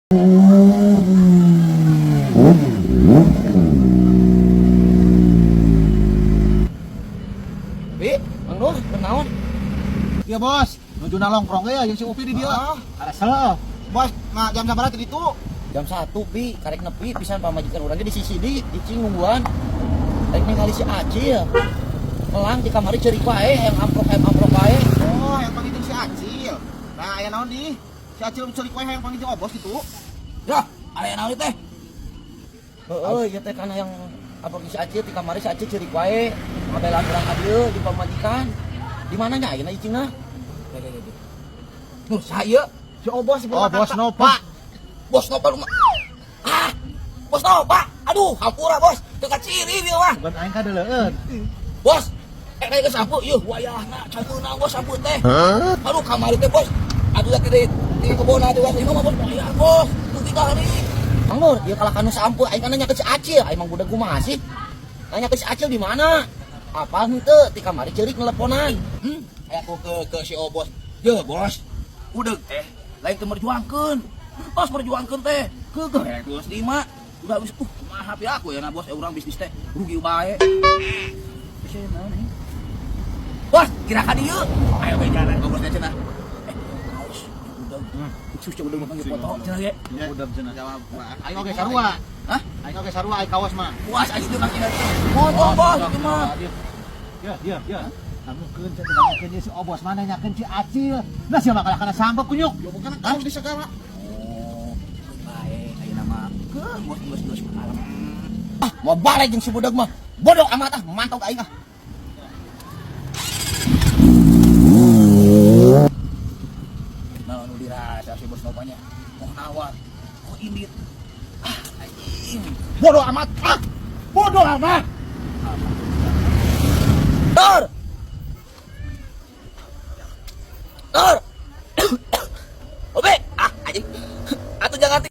Bi, Mang Nur, kunaon? Iya bos, nuju nongkrong ya jeung si Upi di dieu. Ah. Aresel. Bos, nah jam sabaraha tadi itu? Jam 1, Pi, karek nepi pisan pamajikan urang ge di sisi di cicing nungguan. Rek ningali si Acil. Melang di kamari ceurik wae, hayang amplop wae. Oh, yang panggil si Acil. Nah, aya naon di? Si Acil ceurik wae hayang panggil obos gitu. Dah, aya naon teh? Heeh, ieu teh kan hayang amplop si Acil di kamari si Acil ceurik wae. Ngabelaan urang ka dieu di pamajikan. Di mana nya ayeuna icingna? Nur, saya Si obos si oh, bos Nova. Bos Nova rumah. Ah, Bos Nova. Aduh, hampura bos. Teu kaciri ieu mah. Bukan aing kadeleueun. Bos, eh kayak sapu, yeuh wayahna campurna bos sapu teh. Aduh kamari teh bos. Aduh teh di kebon atuh bos. Ini mah bos wayah bos. Tuh 3 hari. Mang Nur, ieu kalah kanu sampeu aing kan nanya ke si Acil, aing mah budak kumaha sih? Nanya ke si Acil di mana? Apa henteu ti kamari ceurik nelponan. Aya aku ke si Obos. Ye, bos. Udah teh lain teu merjuangkeun. Entos merjuangkeun teh. Keukeuh geus lima. Udah habis kumaha pi aku ya nah bos, urang bisnis teh rugi bae. Bisa naon ini? Bos, kira ka dieu. Ayo we jalan ka bosnya cenah. Eh, kaos udah. Khusus udah mau panggil foto cenah ge. Udah cenah. Jawab. Aing oge sarua. Hah? Aing oge sarua aing kaos mah. Puas aja tuh kang cenah. Oh, bos, itu mah. Ya, ya, ya. Dangukeun cenah dangukeun ieu si obos mana nanyakeun si Acil. Nah sia mah kalah kana sampeu kunyuk. Ya bukan kaos di segala. Oh, bae ayeuna mah. Ke bos geus geus kalem. Ah, mau balik jeung si budak mah. Bodoh amat ah, mantau ka aing ah. Nah, nu dirasa si bos Novanya. Mau nawar, mau indit. Ah, anjing. Bodoh amat. Ah. Bodoh amat. Tor. Tor. Obe, ah anjing. Atuh jangan.